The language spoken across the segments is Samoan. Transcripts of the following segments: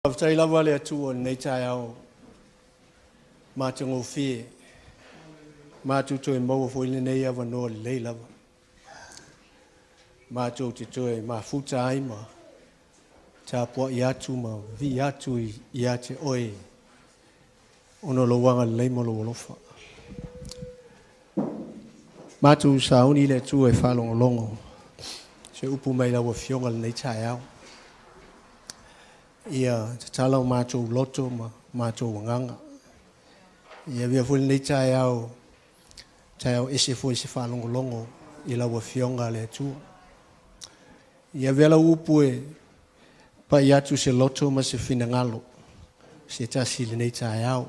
Faafetai lava le Atua i lenei taeao matagofie, matou toe maua foi lenei avanoa lelei lava. Matou te toe mafuta ai ma tapuai atu ma vivii atu ia te Oe ona o lou agalelei ma lou alofa. Matou sauni le Atua e faalogologo se upu mai lau Afioga i lenei taeao. Ia tatala o matou loto ma matou agaga. Ia avea foi lenei taeao, taeao ese foi se faalogologo i lau Afioga le Atua. Ia avea lau upu e pai atu se loto ma se finagalo se tasi i lenei taeao.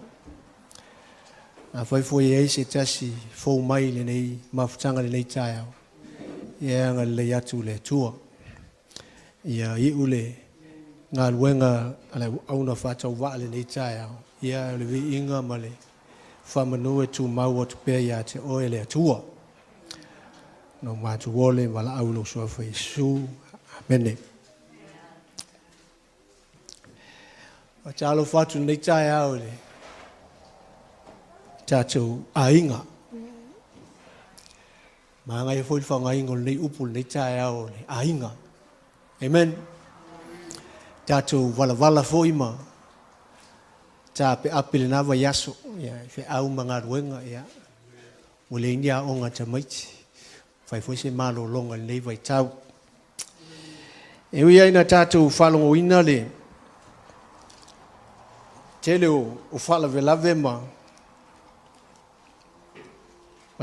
Afai foi e i ai se tasi fou mai i lenei mafutaga i lenei taeao, ia e agalelei atu le Atua. Ia iu le galuega a le auauna faatauvaa i lenei taeao, ia o le viiga ma le faamanu e tumau atu pea ia te Oe le Atua. Na o matou ole valaau i lou Suafa Iesu. Amene. Faatalofa atu i lenei taeao i le tatou aiga. Manaia foi le faaaogaina o lenei upu i lenei taeao o le aiga. Amen. Tatou valavala foi ma taapeape i lena vaiaso, ia, i feau ma galuega, ia, ua leai ni aoga a tamaiti. Fai foi se malologa i lenei vaitau. E ui ai na tatou faalogoina le tele o faalavelave ma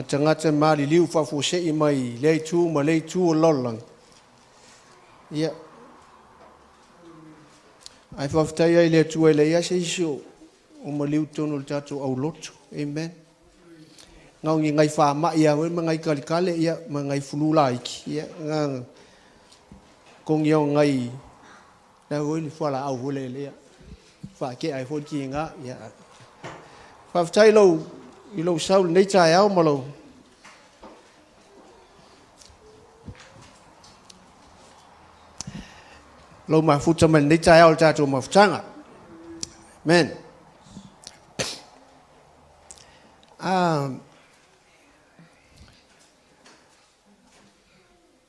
tagata maliliu faafuasei mai lea itu ma lea itu o le lalolagi, ia, ae faafetai ai i le Atua e leai lava se isi o maliu i totonu o le tatou aulotu. Amen. Na o ni nai faamai lava ma nai taletale, ia, ma nai flu laiti, ia, na togi o nai la foi le fualaau foi lele, ia, faatea ai foi le tiga. Ia, faafetai lou, i lou sau i lenei taeao ma lou lou mafuta mai lenei taeao i le tatou mafutaga. Amen.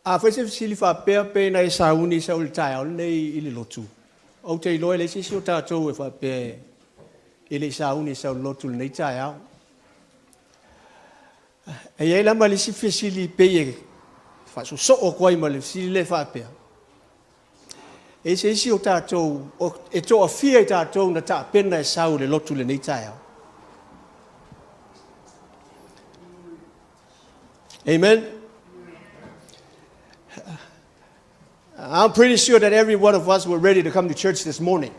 Afai se fesili faapea pe na e sauni i sau i le taeao lenei i le lotu, ou te iloa e leai se isi o tatou e faapea e le i sauni i sau i le lotu i lenei taeao. E i ai la ma le isi fesili pei e faasoosoo atu ai ma le fesili lea e faapea, e i ai se isi o tatou, e toafia i tatou na tapena e sau i le lotu i lenei taeao? Amen. I'm pretty sure that every one of us were ready to come to church this morning.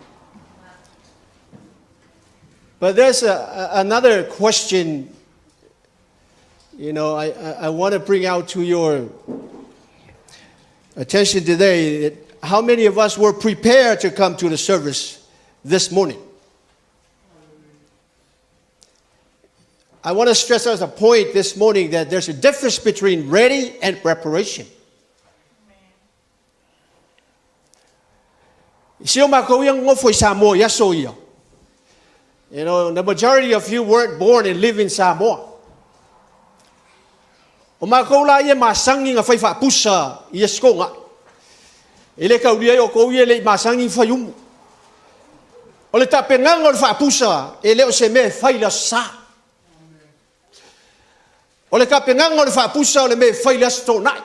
But there's another question, I want to bring out to your attention today. How many of us were prepared to come to the service this morning? I want to stress as a point this morning that there's a difference between ready and preparation. Si o makou ia nofo i Samoa i aso ia. The majority of you weren't born and live in Samoa. O makou la ia masani na fai faapusa i aso toonai. E le taulia ai outou ia e le i masani fai umu. O le tapenaga o le faapusa e le o se mea e fai i le aso Sa. O le tapenaga o le faapusa o le mea e fai i le aso Toonai.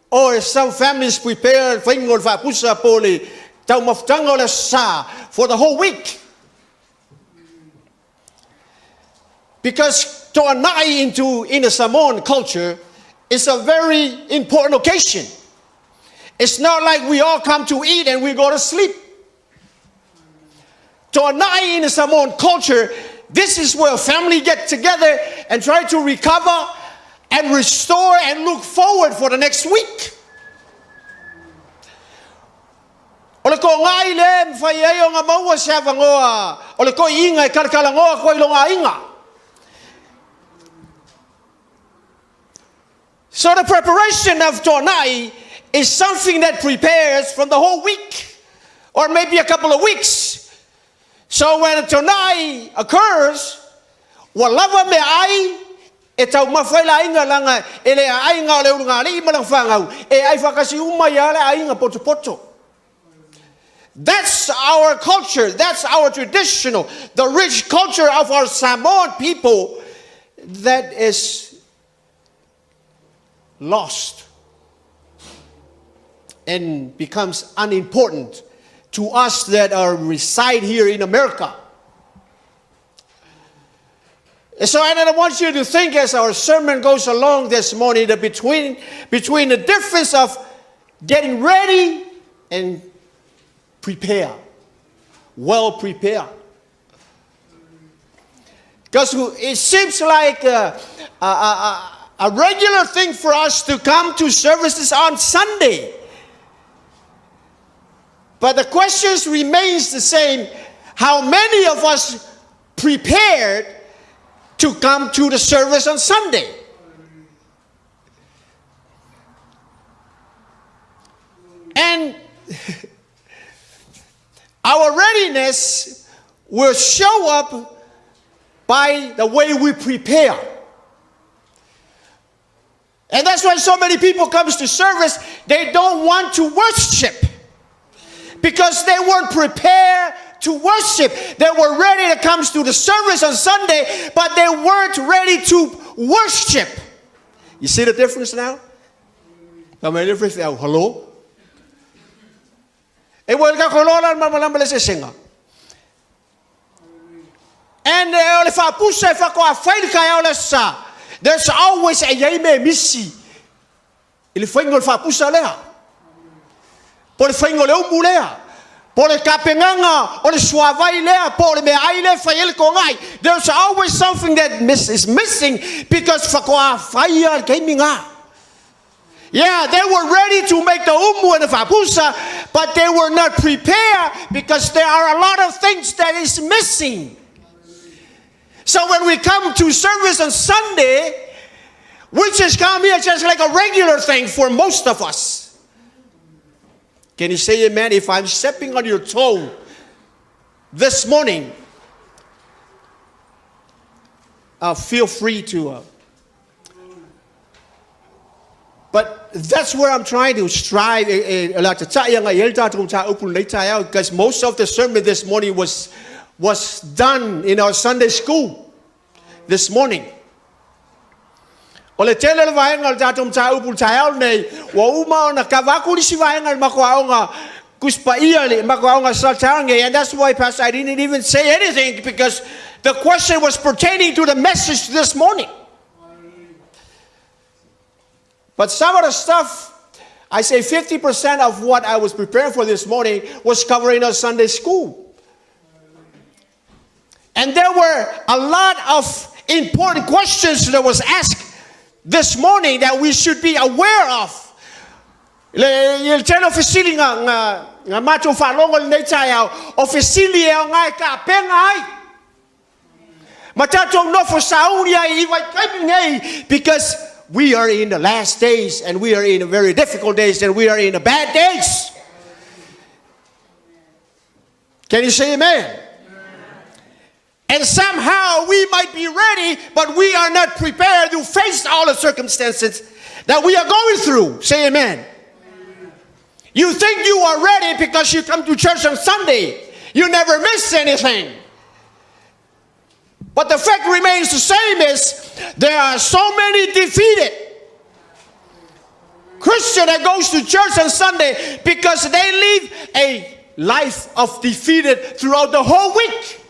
Or some families prepare le faiga o le faapusa po o le taumafataga o le aso Sa for the whole week. Because toanai in the Samoan culture is a very important occasion. It's not like we all come to eat and we go to sleep. Toanai in the Samoan culture, this is where family get together and try to recover and restore and look forward for the next week. O le toonai le mawhai ai o ngā maua se awangoa, o le toi inga e kalakalangoa koe i lo ngā inga. So the preparation of toanai is something that prepares from the whole week. Or maybe a couple of weeks. So when tonai occurs, ua lava meaai e taumafa ai le aiga leaga e le aiga o le ulugalii ma lana fanau e ai faatasi uma ia le aiga potopoto. That's our culture. That's our traditional, the rich culture of our Samoan people that is lost and becomes unimportant to us that are reside here in America. So, and I want you to think as our sermon goes along this morning, that between the difference of getting ready and prepare, well prepared. Because it seems like a regular thing for us to come to services on Sunday. But the question remains the same. How many of us prepared to come to the service on Sunday? And our readiness will show up by the way we prepare. And that's why so many people comes to service, they don't want to worship. Because they weren't prepared to worship. They were ready to come to the service on Sunday, but they weren't ready to worship. You see the difference now? Hello? E ua ka kolola ma le sesenga. And o le faapusa e faatoa fai le taeao le sa. There's always e iai mea misi i le faiga o le faapusa lea. Po le faiga o le umu lea. Po le tapenaga o le suavai lea. Po le meaai lea fai ai le togai. There's always something that is missing because faatoa fai le taimi lena. Yeah, they were ready to make the umu and the faapusa, but they were not prepared because there are a lot of things that is missing. So when we come to service on Sunday, we just come here just like a regular thing for most of us. Can you say amen if I'm stepping on your toe this morning? Feel free to. But that's where I'm trying to strive. Because most of the sermon this morning was done in our Sunday school this morning. O le tele le vaega o le tatou mataupu taeao nei, ua uma ona kava aku lisi vaega le matou aoga Tusi Paia le matou aoga sa, and that's why, Pastor, I didn't even say anything because the question was pertaining to the message this morning. But some of the stuff, I say 50% of what I was preparing for this morning was covering our Sunday school. And there were a lot of important questions that was asked this morning that we should be aware of. Le tele o fesili nga matou faalogo lenei taeao, o fesili e aoga e tapena ai. Ma tatou nofo sauni ai i vaitaimi nei because we are in the last days and we are in the very difficult days and we are in the bad days. Can you say amen? And somehow we might be ready, but we are not prepared to face all the circumstances that we are going through. Say amen. You think you are ready because you come to church on Sunday. You never miss anything. But the fact remains the same is there are so many defeated Christian that goes to church on Sunday because they live a life of defeated throughout the whole week.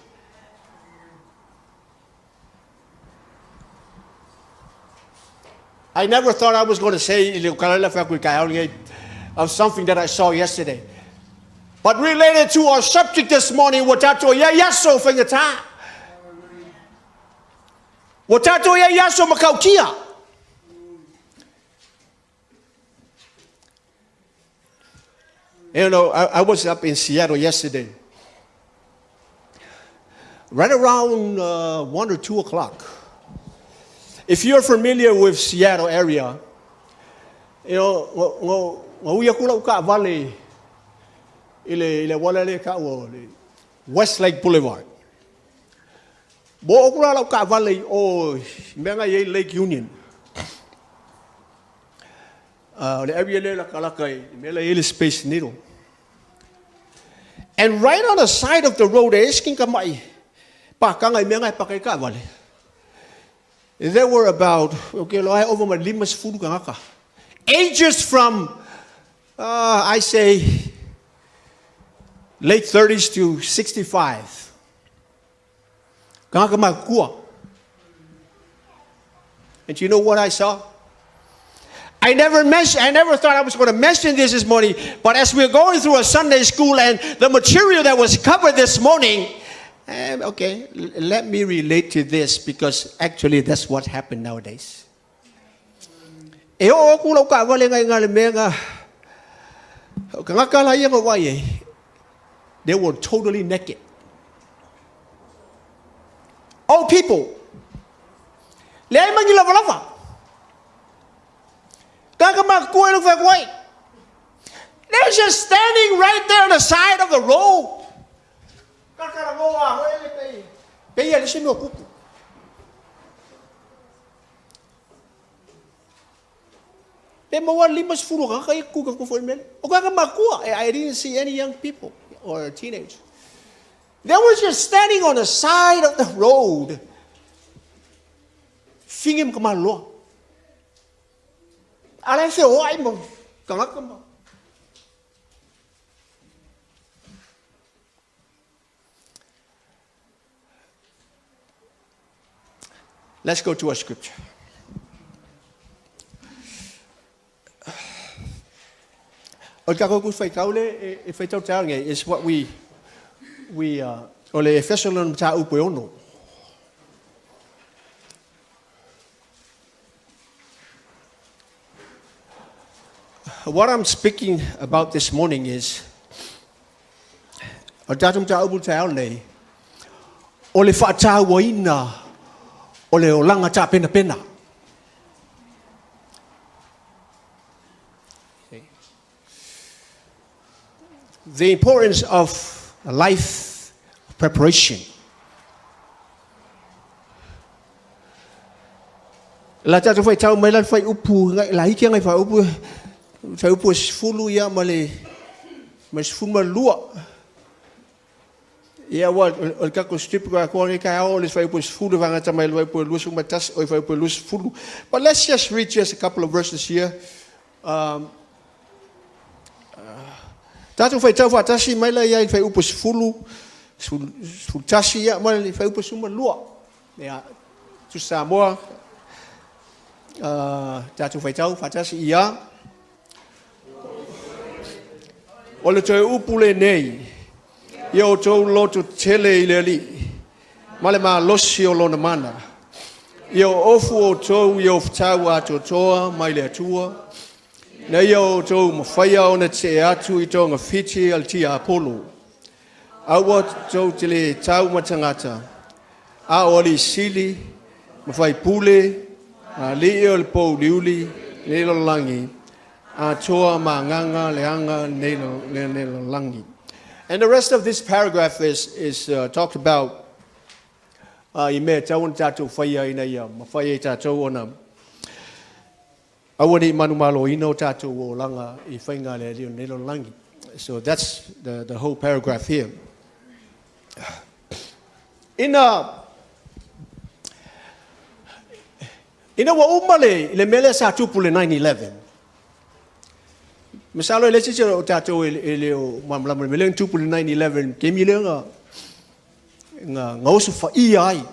I never thought I was going to say of something that I saw yesterday. But related to our subject this morning, ua tatou i ai aso faigata. Ua tatou i ai aso matautia. I was up in Seattle yesterday, right around 1 or 2 o'clock. If you're familiar with Seattle area, na ui aku lau kaavale. i le, i le auala lea e taua o le Westlake Boulevard. Ua oo atu la lau taavale i o i mea na e i ai Lake Union. O le area lea e latalata i le mea la e i ai le Space Needle. And right on the side of the road, e esi tamai pakaga i mea na e paka ai taavale. There were about, okay, loa e ova ma le 50 tagata. Ages from, I say, late 30s to 65. Tagata matutua. And you know what I saw? I never mentioned, I never thought I was going to mention this morning, but as we're going through a Sunday school and the material that was covered this morning, okay, let me relate to this because actually that's what happened nowadays. E oo atu lau taavale ngai le mea nga, o tagata la ia na vaai ai, they were totally naked. Old people. Leai ma ni lavalava. Tagata matutua e lau fai atu ai. They're just standing right there on the side of the road. Kakalanoa hoi le pei. Pei a le se mea o tupu. Pe maua 50 o tagata ia tutu ka foi mele. O tagata matutua. I didn't see any young people or teenage. They were just standing on the side of the road. Fige ma ka maloloa. A la e feoai ma tagata ma. Let's go to a scripture. O le tatou Tusi Faitau le e faitau taeao lenei is what we o le Efeso lona mataupu e 6. What I'm speaking about this morning is o le tatou mataupu taeao lenei o le faatauaina o le olaga tapenapena. The importance of a life preparation. La tatou faitau mai la le fuaiupu, la iti ngai fuaiupu, fuaiupu e 10 ia ma le ma le 12. Ia ua o le tatou strip ko ko ni ka o le fuaiupu 10 vanga mai le fuaiupu 21 o le fuaiupu 20. But let's just read just a couple of verses here. Tatou faitau faatasi mai la ia i le fuaiupu 10, 11 ia ma le fuaiupu 12. Ia, Tusi Samoa, tatou faitau faatasi ia. O le toe upu lenei, ia outou loto tele i le Alii, ma le malosi o lona mana. Ia ofu outou i ofutau atoatoa mai le Atua, na ia outou mafaia ona tetee atu i togafiti a le tiapolo. Aua tou te le tau ma tagata, a o alii sili, ma faipule, ma alii o le pouliuli, lenei lalolagi, atoa ma agaga leaga lenei lalolagi. And the rest of this paragraph is talked about i mea e tatau ona tatou faia ina ia mafai ai tatou ona aua ne i manumaloina o tatou olaga i faiga a le Alii o lenei lalolagi. So that's the whole paragraph here. Ina ua uma le mea lea sa tupu le 9/11, masalo e le titi o tatou e le o malamalama le mea lea na tupu le 9/11, taimi lea na oso faia ai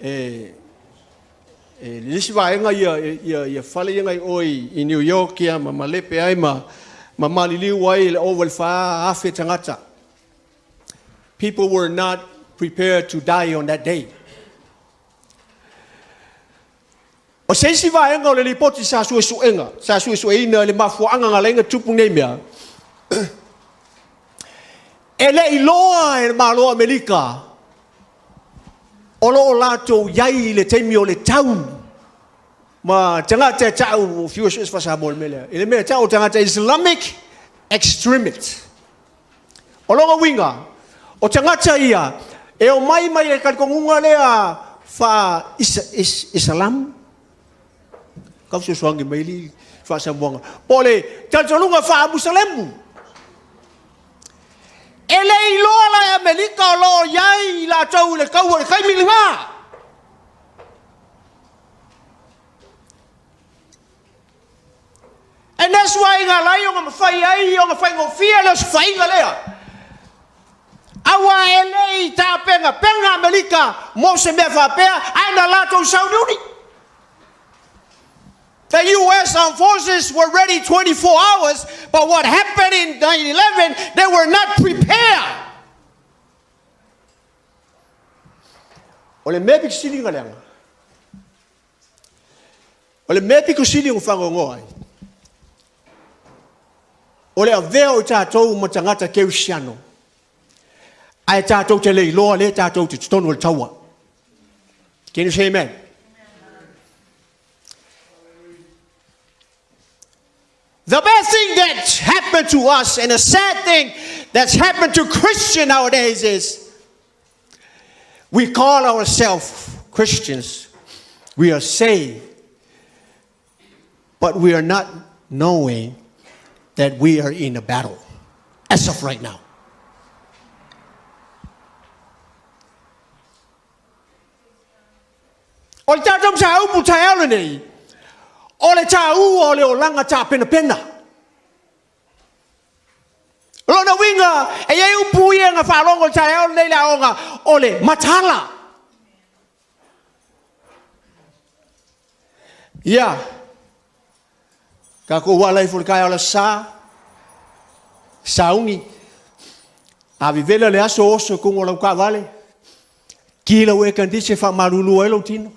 e le isi vaega ia fale ia ngai o i New York ia ma malepe ai ma maliliu ai le ova le 4,000 tagata. People were not prepared to die on that day. O se isi vaega o le lipoti sa suesuega, sa suesueina le mafuaaga na ala ai ona tupu nei mea, e le i loa e le Malo o Amerika o lo o latou i ai i le taimi o le tau ma tagata e ta'u, fiu e su'e se faa-Samoa i le mea lea, i le mea e ta'u o tagata Islamic Extremist. O lona uiga, o tagata ia e omai mai le talitonuga lea faa-Isalam, tau fesoasoani mai alii faa-Samoaga, po o le talitonuga faa-Musalemu. E le iloa la e Amerika o lo o i ai i latou i le taua i le taimi lena. And that's why na ala ai ona mafai ai ona faigofie le osofaiga lea. Aua e le i tapenapena Amerika mo se mea faapea, ae na latou sauniuni. The US Armed Forces were ready 24 hours, but what happened in 9/11, they were not prepared. O le mea pito sili ona leaga, o le mea pito sili ona faanoanoa ai, o le avea o i tatou ma tagata kerisiano, ae tatou te le iloa lea tatou te totonu o le taua. Can you say amen? The best thing that's happened to us and the sad thing that's happened to Christian nowadays is we call ourselves Christians. We are saved, but we are not knowing that we are in a battle as of right now. O le tatou mataupu taeao lenei, o le taua o le olaga tapenapena. O lona uiga, e i ai upu ia na faalogo i le taeao lenei i le aoga, o le mataala. Ia, tatou ala ifo i le taeao le Aso Sa, sauni, a vevela le aso, oso i totonu o lau taavale, ki lau air condition e faamalulu ai lou tino.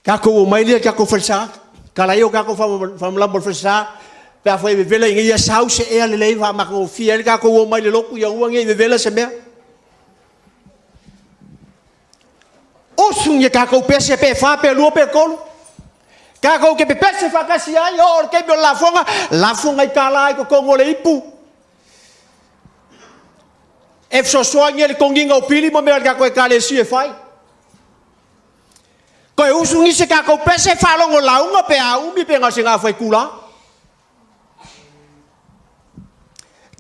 Tatou omai lea i le tatou falesa, tala ia o tatou faamalama o le falesa, pe afai e vevela ina ia sau se ea lelei faamatagofie ai le tatou omai i le lotu ia aua ne i vevela se mea. Usu ni a tatou pese pe fa pe lua pe tolu. Tatou te pepese faatasi ai, oo i le taimi o le lafoga, lafo nai tala i totonu o le ipu. E fesoasoani ai le togiga o pili ma mea a le tatou Ekalesia e fai. Toe usu nisi a tatou pese, faalogo lauga pe a umi pe na o se gafai itula.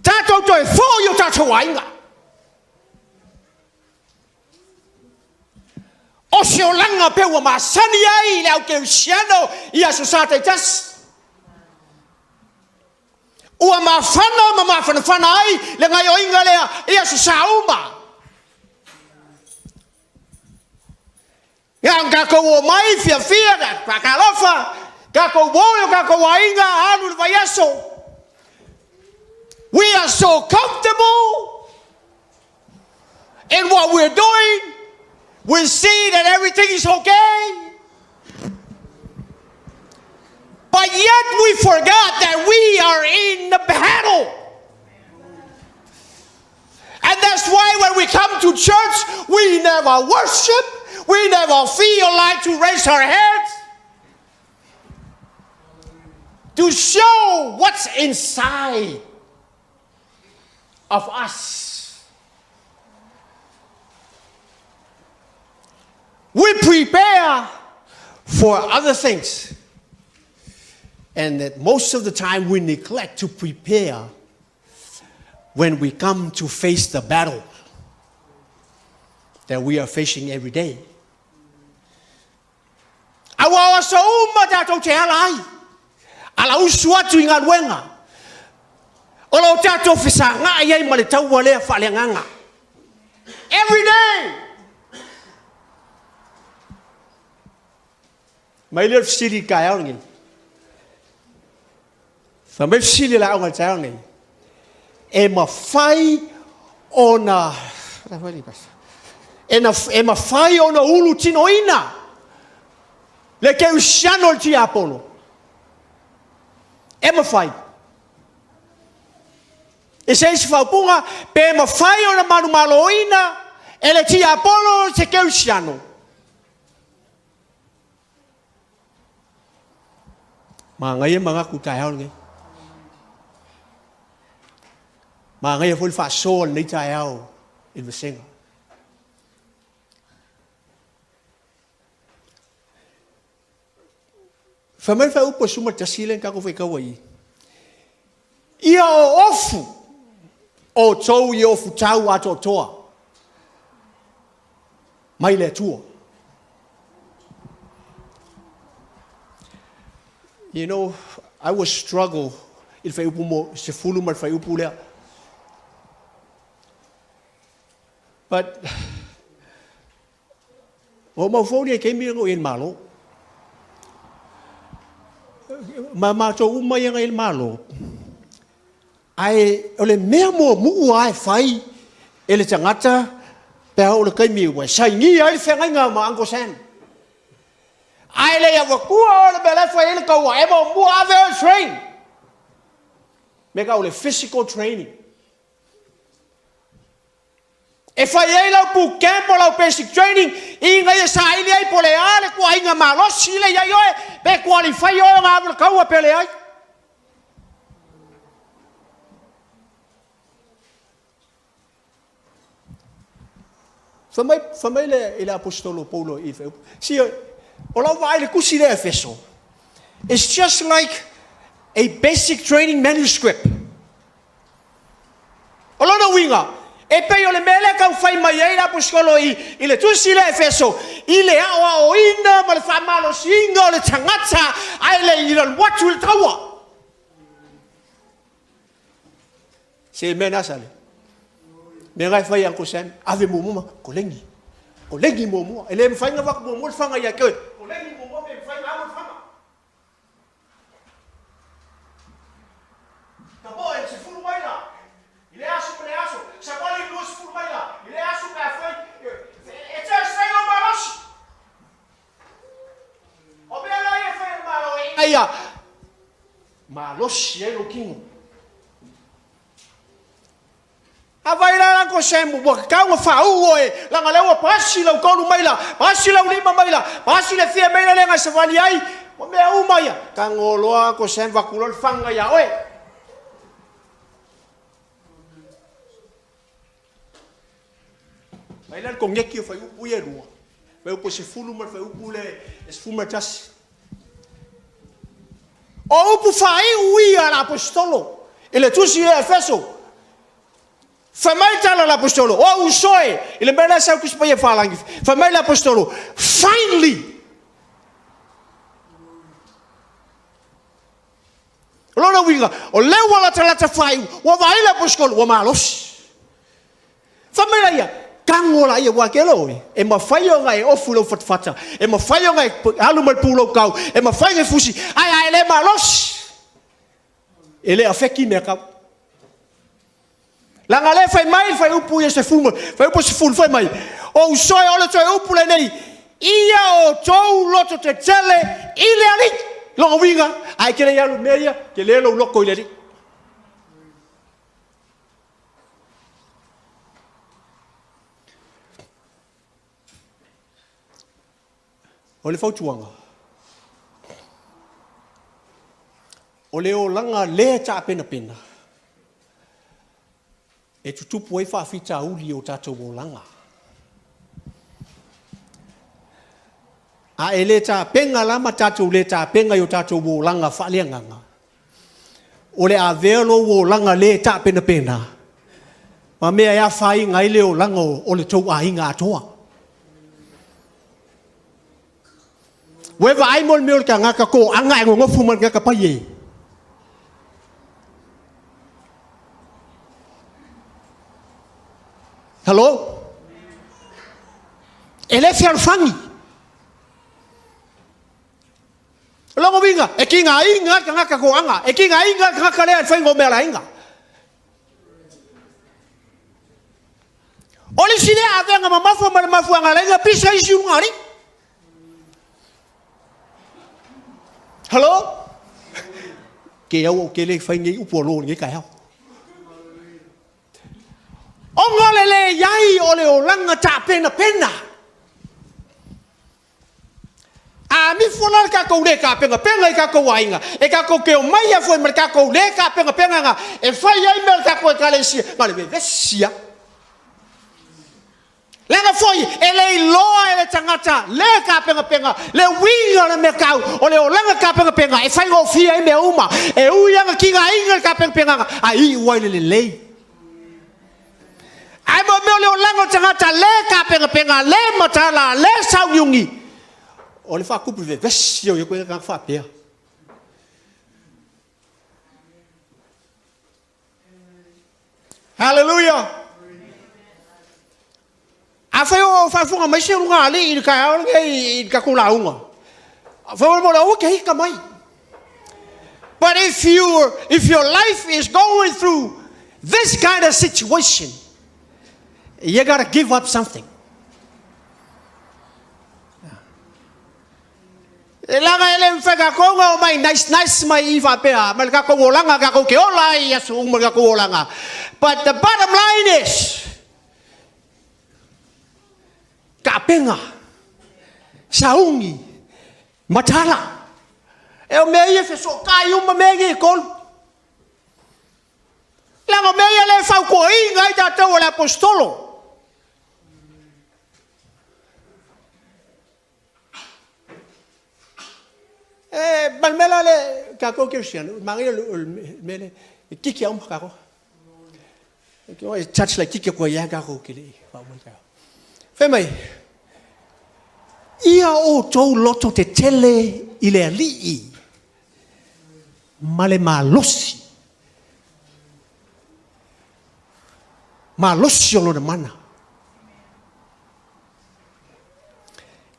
Tatou toe foi i o tatou aiga. O se olaga pei ua masani ai le au kerisiano i Aso Sa taitasi. Ua mafana ma mafanafana ai le gaioiga lea i Aso Sa uma. Na ona tatou omai fiafia, faatalofa, tatou o i o tatou aiga, alu le vaiaso. We are so comfortable in what we're doing. We see that everything is okay. But yet we forgot that we are in the battle. And that's why when we come to church, we never worship. We never feel like to raise our hands to show what's inside of us. We prepare for other things. And that most of the time we neglect to prepare when we come to face the battle that we are facing every day. Aua o aso uma tatou te ala ai, ala usu atu i galuega, o lo o tatou fesagai ai ma le taua lea faaleagaga. Every day! Mai lea o le fesili i le taeao lenei. Fai mai le fesili a le aoga i le taeao lenei, e mafai ona e mafai ona ulutinoina le kerisiano e le tiapolo? E mafai. I se isi faaupuga, pe mafai ona manumaloina e le tiapolo se kerisiano? Manaia manatu i taeao lenei. Manaia foi le faasoa o lenei taeao i le vasega. Fai mai le faaupu a 11 lea na tatou faitaua i i. Ia oofu outou i ofutau atoatoa mai le Atua. You know, I was struggle i le fuaiupu mo 10 ma le fuaiupu lea. But, ua ou mafaufau i le taimi lea na ou i ai i le Malo. Ma matou uma ia na i ai i le Malo, ae o le mea muamua lava e fai e le tagata pe a oo i le taimi ua sainia ai le feagaiga ma Uncle Sam, a e le i avatua oe i le mea la e fai ai le taua, e muamua ave oe e train. Mea e tau o le physical training. E fai ai lau boot camp o lau basic training ina ia saili ai po o le a le tuuaiga malosi lea i ai oe, pe qualify oe ona alu i le taua pe leai. Fai mai, fai mai le, i le aposetolo Paulo i le See, o lau vaai i le tusi lea Efeso, it's just like a basic training manuscript. O lona uiga, e pei o le mea lea e tau fai mai ai le aposetolo i, i le tusi lea Efeso, i le aoaoina ma le faamalosiina o le tagata ae le i alu atu i le taua. Se mea na sale. Mea na e fai e Uncle Sam, ave muamua ma koleni. Koleni muamua. E le mafai ona avatu muamua le fana ia te oe. Koleni muamua pe mafai ona alu le fana. Tapoe i le 10 maila i lea aso ma lea aso, savali i le 20 maila i lea aso pe afai e test ai lou malosi. O mea la ia e fai e le Malo ina ia malosi ai lou tino. A vai la Uncle Sam ua tatau ona faauu oe leaga lea ua pasi lau 3 maila, pasi lau 5 maila, pasi le fia maila lea na e savali ai, o mea uma ia. Tago loa Uncle Sam vaku loa le faga ia oe. Mai la le koneti o fuaiupu ia e lua, fuaiupu e 10 ma le fuaiupu le e 11. O upu faaiu ia a le Aposetolo i le tusi ia Efeso. Fai mai le tala a le Aposetolo, o uso e, i le mea lea sau Tusi Paia Falagi, fai mai le Aposetolo, finally! O lona uiga, o lea ua latalata faaiu, ua vaai le Aposetolo, ua malosi. Fai mai laia, tago laia, ua te iloa oe, e mafai ona e ofu i lou fatafata, e mafai ona e alu ma le pulou tau, e mafai ona e fusi, ae a e le malosi, e le afeki mea kau. Leaga lea fai mai le fuaiupu ia 10, fuaiupu 10 fai mai, o usoe o le toe upu lenei, ia outou loto tetele i le Alii. Lona uiga, ae te le i alu i mea ia, tele lou loto i le Alii. O le fautuaga, o le olaga lē taapenapena e tutupu ai faafitauli i o tatou olaga. A e le tapena la ma tatou le tapena i o tatou olaga faaleagaga, o le avea lou olaga le taapenapena ma mea e afaina ai le olaga o le tou aiga atoa. Ua e vaai mo le mea o le tagata toaga ae nonofo ma le tagata paie. Hello? E le fealofani. O lona uiga, e tigaina le tagata toaga, e tigaina le tagata lea i le faiga o mea a le aiga. O le isi lea avega mamafa ma le mafuaaga a le aiga, pisa isi ulugalii. Hello? Ke au ou te le fai nei upu alo i lenei taeao. Ona le leai o le olaga taapenapena. A ifo la le tatou le tapenapena i tatou aiga, e tatou te omai lava foi ma le tatou le tapenapenaga e fai ai mea o le tatou Ekalesia, na o le vevesi lava. Leaga foi e le iloa e le tagata le tapenapena le uiga o le mea tau o le olaga tapenapena e faigofie ai mea uma. E ui lava ina tigaina le tapenapenaga, ae iu ai i le lelei. Ae mo mea o le olaga o le tagata le tapenapena, le mataala, le sauniuni, o le faatupu vevesi o ia tagata faapea. Hallelujah! Afai o faafofoga mai se ulugalii i le taeao lenei i le tatou lauga, faamolemole aua te ita mai. But if you if your life is going through this kind of situation, you gotta give up something. E leaga e le mafai tatou ona omai nice nice mai i faapea ma le tatou olaga tatou te ola ai i aso uma le tatou olaga. But the bottom line is, tapena, sauni, mataala. E o mea ia e fesootai uma mea nei e tolu. Leaga o mea ia lea e fautuaina ai tatou e le Aposetolo. E ma le mea la lea tatou kerisiano, manaia o le mea lea, e kiki lava uma tatou. E touch laitiiti atu ai lava tatou e le i faauma le taeao. Fai mai, ia outou loto tetele i le Alii ma le malosi, malosi o lona mana.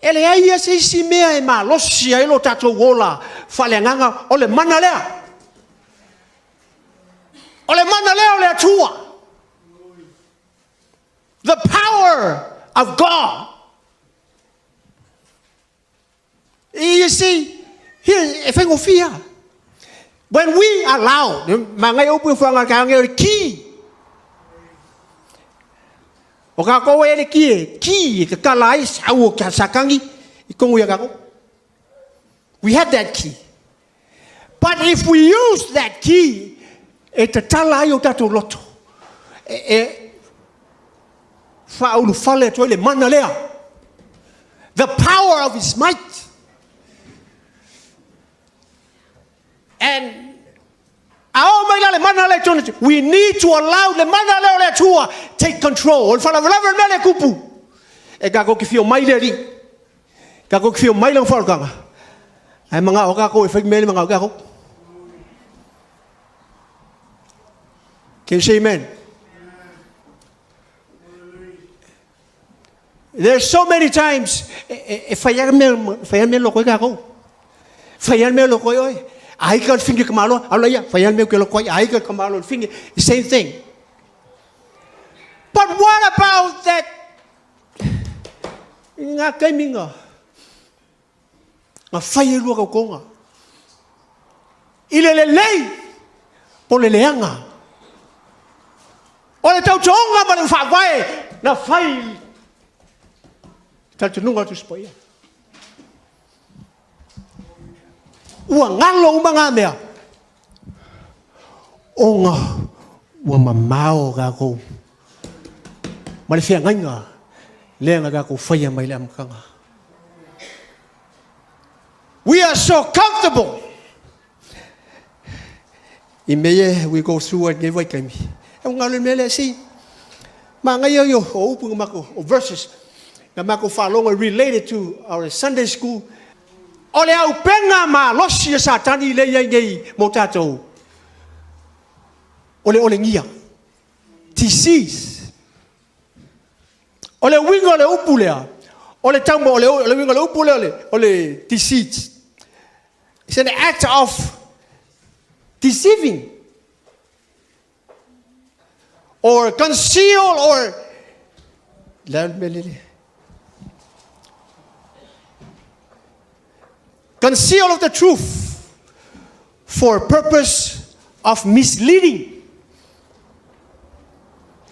E leai ia se isi mea e malosi ai lo tatou ola faaleagaga, o le mana lea. O le mana lea o le Atua. The power of God. You see, here, e faigofie lava. When we allow, manaia upu e fuaga le o le key. O kākou e le ki e, ki e tatala ai sau o Satani i tonu ia kākou. We have that key. But if we use that key, e tatala ai o tatou loto. E, e faaulufale atu ai le mana lea. The power of his might. And a oo mai la le mana lea i totonu, we need to allow le mana lea o le Atua take control. O le faalavelave o le mea lea e tupu, e tatou te fia omai le Alii, tatou te fia omai lana faaolataga, ae manao tatou e fai mea le manao tatou. Can you say amen? There's so many times e fai lava mea, fai lava mea loko ai tatou. Fai lava mea loko ai oe. Ai ka le finge ka malo, aula ia, fai lava mea ke loko ai, ai ka malo le finge. The same thing. But what about that? Ngā taimi ngā, ngā whai e lua kaukonga. I le lelei, po le leaga. O le tautoga ma le faavae na fai i talitonuga o le Tusi Paia. Ua galo uma ngā mea, ona ua mamao tatou ma le feagaiga lea na tatou faia mai le amataga. We are so comfortable i mea ia we go through ai lenei vaitaimi. E galo i le mea lea, see, manaia ia o upu na matou, o verses na matou faalogo related to our Sunday school. O le auupega malosi a Satani lea e i ai nei mo tatou, o le olegia, disease. O le uiga o le upu lea, o le tauma, o le uiga o le upu lea o le deceit. It's an act of deceiving or conceal or conceal of the truth for purpose of misleading.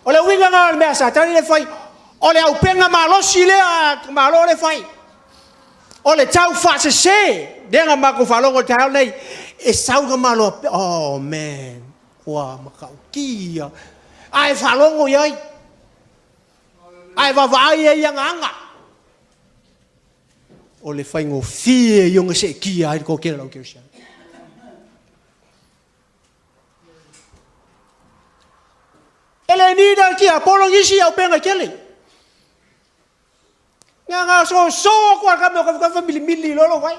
O le uiga lena o le mea a Satani le fai, o le auupega malosi lea a malo le fai. O le taufaasese lea na matou faalogo i le taeao lenei, e sau na malo, oh man, ua matautia. A e faalogo i ai, a e vaavaai i ai i ana aga, o le faigofie ia ona seetia ai le toatele o le aukerisiano. E le ni la tiapolo nisi au pega tele. Na na soso atu a kame o kafa milimili loa lou ai.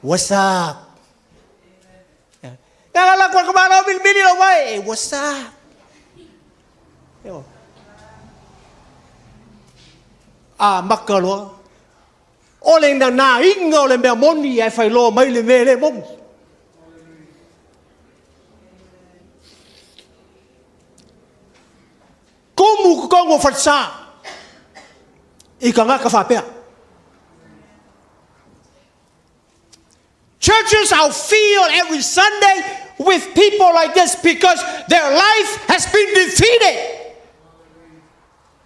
What's up? Na na la kwa malo milimili lou ai. What's up? A maka loa. O le nanaina o le mea moni ae failoa mai le mea e le moni. Tumu totonu o falesa i tagata faapea. Churches are filled every Sunday with people like this because their life has been defeated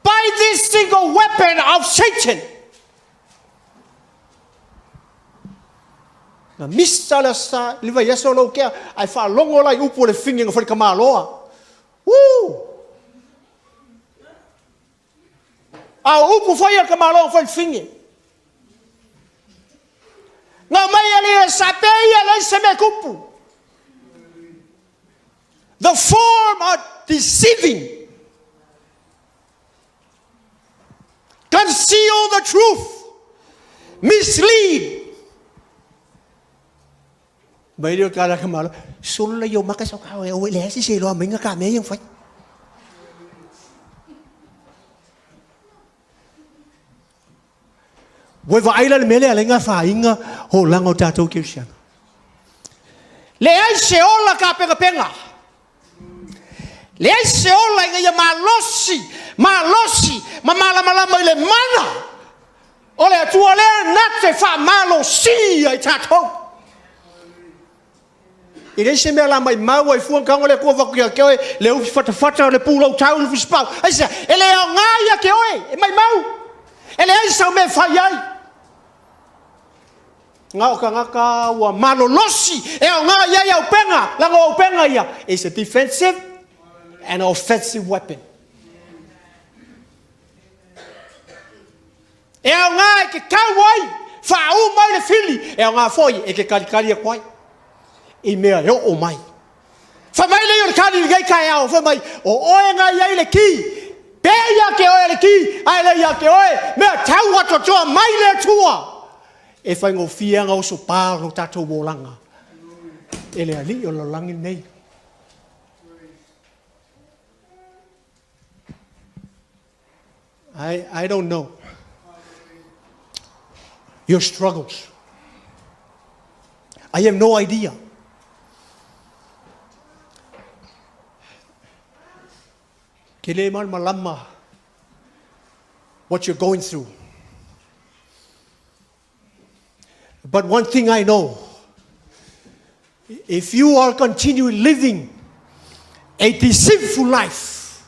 by this single weapon of Satan. Na misa le sa le vaiaso lou kea ai faalogo la i upu o le figi na falikamaloa. Woo! A o upu foi a le tamaloa foi le fige. Na mai ali e sape ia le se me kupu. The form are deceiving. Conceal the truth. Mislead. Mai leo kala ka malo. Solo la yo maka sa ka e o le si se lo mai ka me yang fai. Ua vaai la le mea lea le nga faainga ho langa o tatou kerisiano. Leai se ola kapengapenga. Leai se ola ina ia malosi, malosi ma malamalama i le mana o le Atua lea na te faamalosia i tatou. E leai se mea la maimau ai fua tago le Atua fatu ia te oe le ufi fatafata o le pulou tau i le fusipau. Aisea? E le aoga ia te oe, e maimau. E leai sau mea e fai ai. Na o tagata ua malolosi e aoga i ai auupega, leaga o auupega ia is a defensive and offensive weapon. E aoga e te tau ai, faaū mai le fili, e aoga foi e te talitali atu ai i mea e oo mai. Fai mai lea o le tali i lenei taeao, fai mai, o oe na i ai le ki, pea ia te oe le ki, ae le ia te oe, mea tau atoatoa mai le Atua. E faigofie ana oso pā lo tatou olaga e le Alii o le lalolagi lenei. I don't know your struggles. I have no idea. Ke le malamalama what you're going through. But one thing I know, if you are continuing living a deceitful life,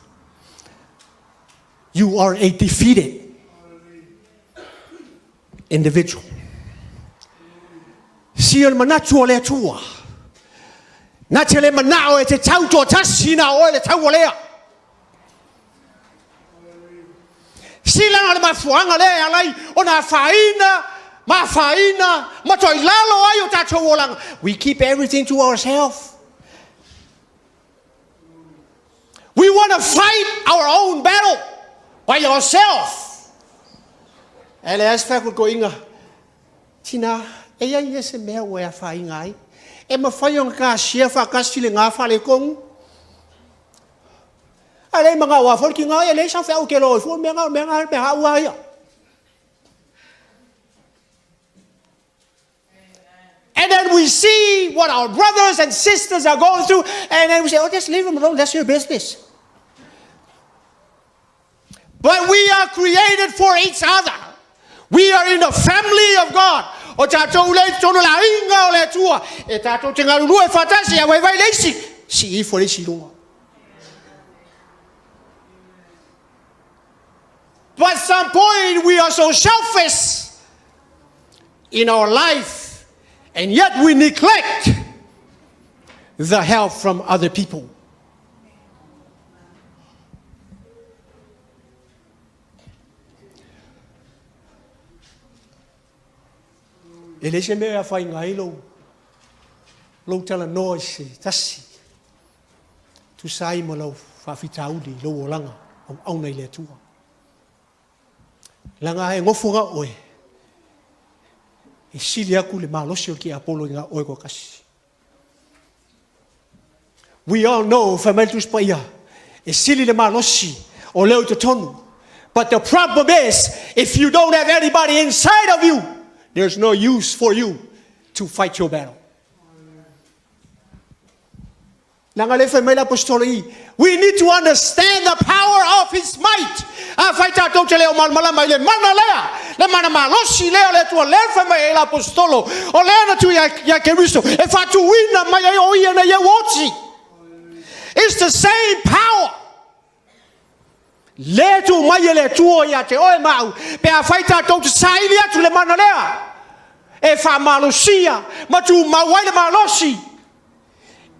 you are a defeated individual. Si o le manatu o le Atua, na te le manao e te tau toatasi na oe le taua lea. Silaga le mafuaaga lea e ala ai ona afaina ma afaina ma toilalo ai o tatou olaga. We keep everything to ourselves. We want to fight our own battle by ourselves. E leai se faakoikoiga. Tina, e i ai ia se mea ua e afaina ai? E mafai ona ta share faatasi lena faaletonu? Ae leai manao a foi le tina ia, leai sau feau e te iloa ai fua le mea na, mea na, mea au a ia. And then we see what our brothers and sisters are going through, and then we say, oh, just leave them alone, that's your business. But we are created for each other. We are in the family of God. O tatou le i totonu o le aiga o le Atua. E tatou te galulue faatasi, a vaivai le isi, sii ifo le isi i luga. But some point we are so selfish. in our life, and yet we neglect the help from other people. E le se mea e afaina ai lou, lou talanoa i se tasi, tusa ai ma lau faafitauli i lou olaga auauna i le Atua. Leaga a e nofo na o oe, e sili atu le malosi o le tiapolo i na o oe toatasi. We all know, fai mai le Tusi Paia, e sili le malosi o leo i totonu. But the problem is, if you don't have anybody inside of you, there's no use for you to fight your battle. Leaga lea fai mai le Aposetolo i, we need to understand the power of his might. Afai tatou te le o malamalama i le mana lea, le mana malosi lea o le Atua, lea fai mai ai le Aposetolo, o lea na tuu ia Keriso e faatuina mai ai o ia ina ia ua oti. It's the same power. Lea tuu mai e le Atua ia te oe ma au, pe afai tatou te saili atu le mana lea, e faamalosia ma tumau ai le malosi,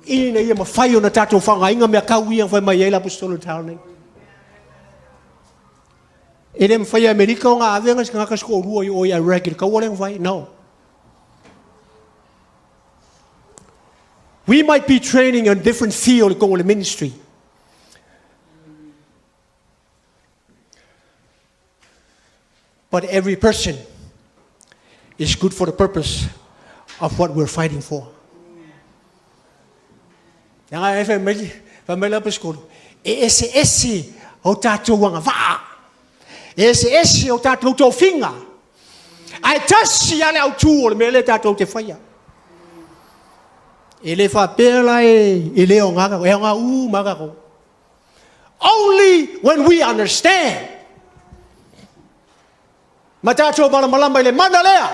ina ia mafai ona tatou faaaogaina mea kau ia na fai mai ai le Aposetolo i le taeao nei. E le mafai e Amerika ona ave se tagata se toalua i o i Iraq i le taua lea na fai. No. We might be training on different field i totonu o le ministry. But every person is good for the purpose of what we're fighting for. Leaga e fai mai, fai mai le aposetolo, e eseese o tatou agavaa, e eseese o tatou tofiga, ae tasi lava le autu o le mea lea tatou te faia. E le faapea la e le aoga tatou, e aoga uma lava tatou. Only when we understand ma tatou malamalama i le mana lea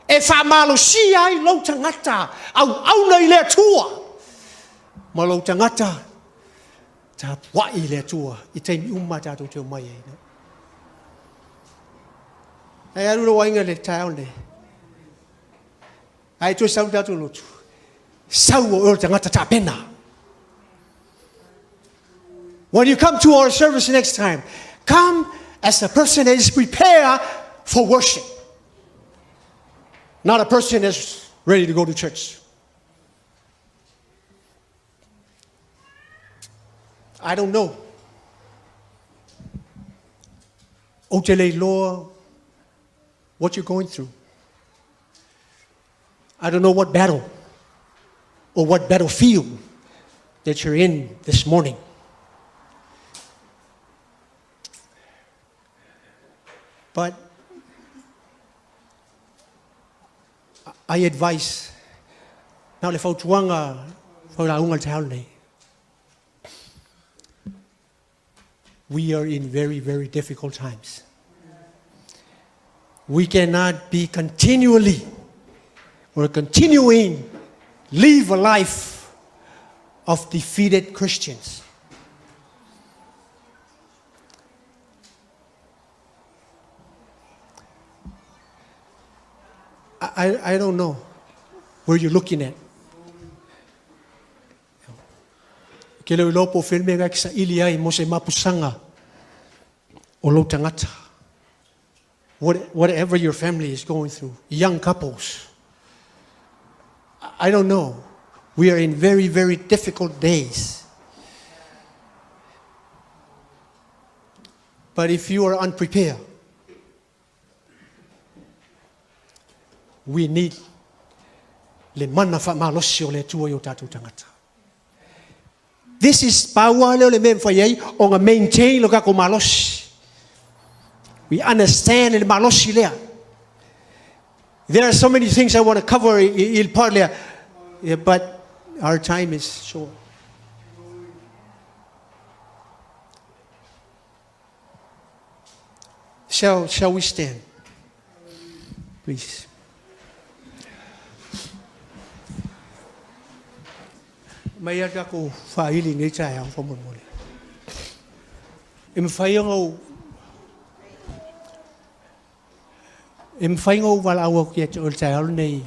e faamalosia ai lou tagata auauna i le Atua ma lou tagata tapuai i le Atua i taimi uma tatou te omai ai. Ae alu lou aiga i le taeao lenei. Ae toe sau tatou lotu, sau o oe o le tagata tapena. When you come to our service next time, come as a person that is prepared for worship. Not a person that's ready to go to church. I don't know. Ou te le iloa what you're going through. I don't know what battle or what battlefield that you're in this morning. But I advise, na o le fautuaga faulauga i le taeao lenei. We are in very, very difficult times. We cannot be continually or continuing live a life of defeated Christians. I don't know where you're looking at. Ke le iloa po o fea le mea e te saili ai mo se mapusaga o lou tagata. Whatever your family is going through, young couples, I don't know. We are in very, very difficult days. But if you are unprepared, we need le mana faamalosi o le Atua i o tatou tagata. This is pau lava lea o le mea e mafai ai ona maintain lo tatou malosi. We understand le malosi lea. There are so many things I want to cover i le part lea, yeah, but our time is short. Shall we stand? Please. Mai a tatou faaili nei taeao faamolemole. E mafai ona ou E mafai ona ou valaau atu ia te oe i le taeao lenei.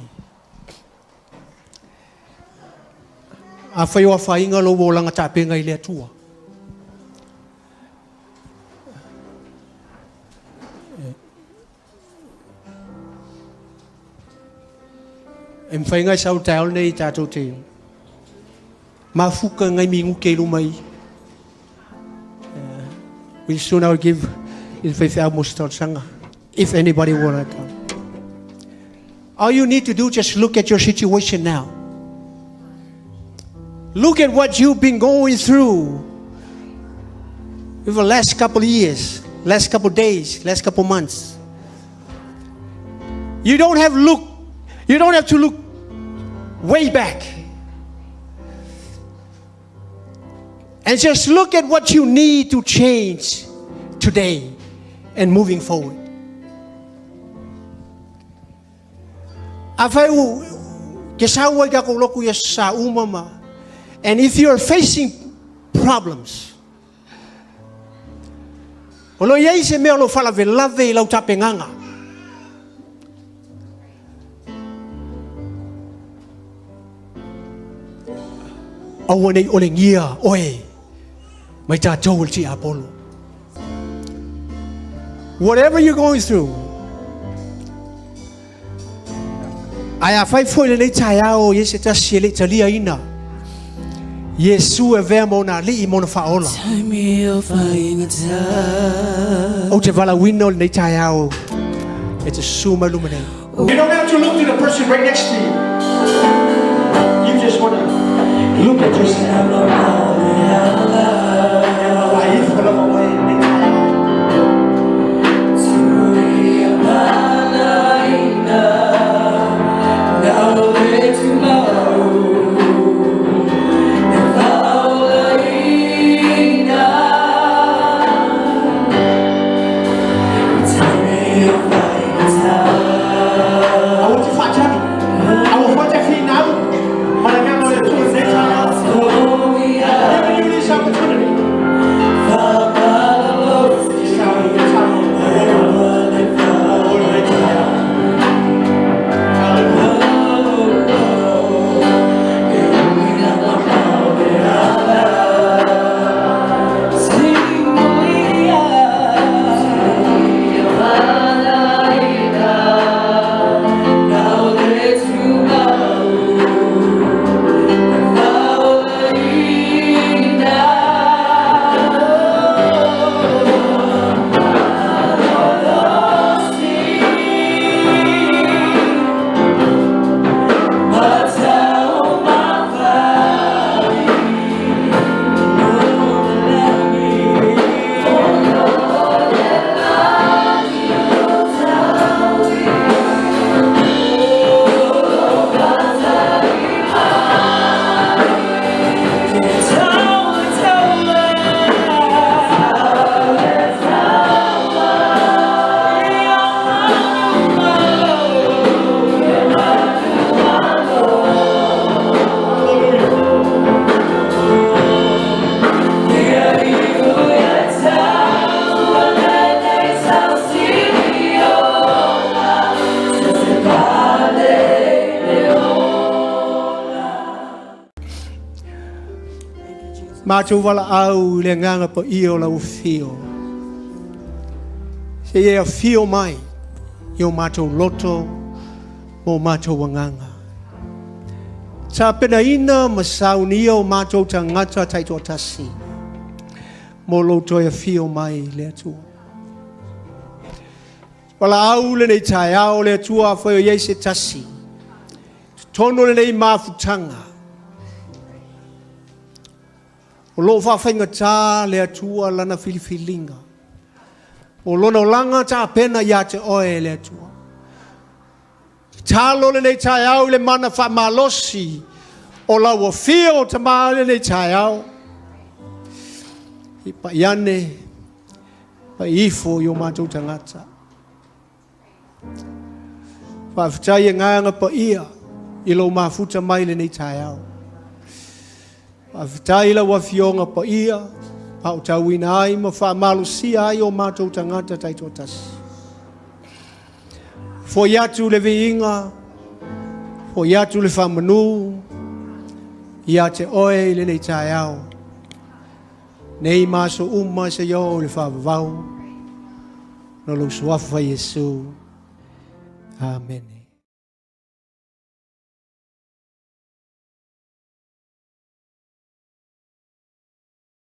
Afai o afaina lou olaga tapena i le Atua, e mafai ona e sau i le taeao lenei tatou te mafuta nai minute i luma i. We'll soon I will give i le faifeau mo se talosaga. If anybody wanna come. All you need to do, just look at your situation now. Look at what you've been going through over the last couple of years, last couple of days, last couple of months. You don't have look, you don't have to look way back. And just look at what you need to change today and moving forward. Afai ke sau ai tatou lotu i aso Sa uma ma, and if you are facing problems, o lo o i ai se mea o lo o faalavelave i lau tapenaga. Aua nei olegia oe mai tatou o le tiapolo. Whatever you're going through, ae afai foi lenei taeao i se tasi e le i taliaina Iesu e avea ma ona alii ma ona faaola. Ou te valaauina o lenei taeao e te susu mai luma nei. You don't have to look to the person right next to you. You just want to look at yourself. Faifo lava oe i lenei taeao. Aua te faatali, aua foi te finau ma le agaga o le Atua i lenei taeao. Giving you this opportunity. Te sau, te sau, o lenei taeao. Hallelujah. Matou valaau i le agaga paia o lau afio. Se i e afio mai i o matou loto ma o matou agaga. Tapenaina ma saunia o matou tagata taitoatasi mo lou toe afio mai le Atua. Valaau lenei taeao le Atua afai o i ai se tasi. Totonu o lenei mafutaga. O lo o faafaigata le Atua lana filifiliga. O lona olaga tapena ia te oe le Atua. Tatalo lenei taeao i le mana faamalosi o lau afio o Tama lenei taeao. I pai ane, pai ifo i o matou tagata. Faafetai agaga paia i lou mafuta mai lenei taeao. Faafetai i lau Afioga paia, aotauina ai ma faamalosia ai o matou tagata taitoatasi. Fo'i atu le viiga, fo'i atu le faamanu ia te oe i lenei taeao. Nei ma aso uma seia oo i le faavavau. Ona o lou suafa Iesu. Amene.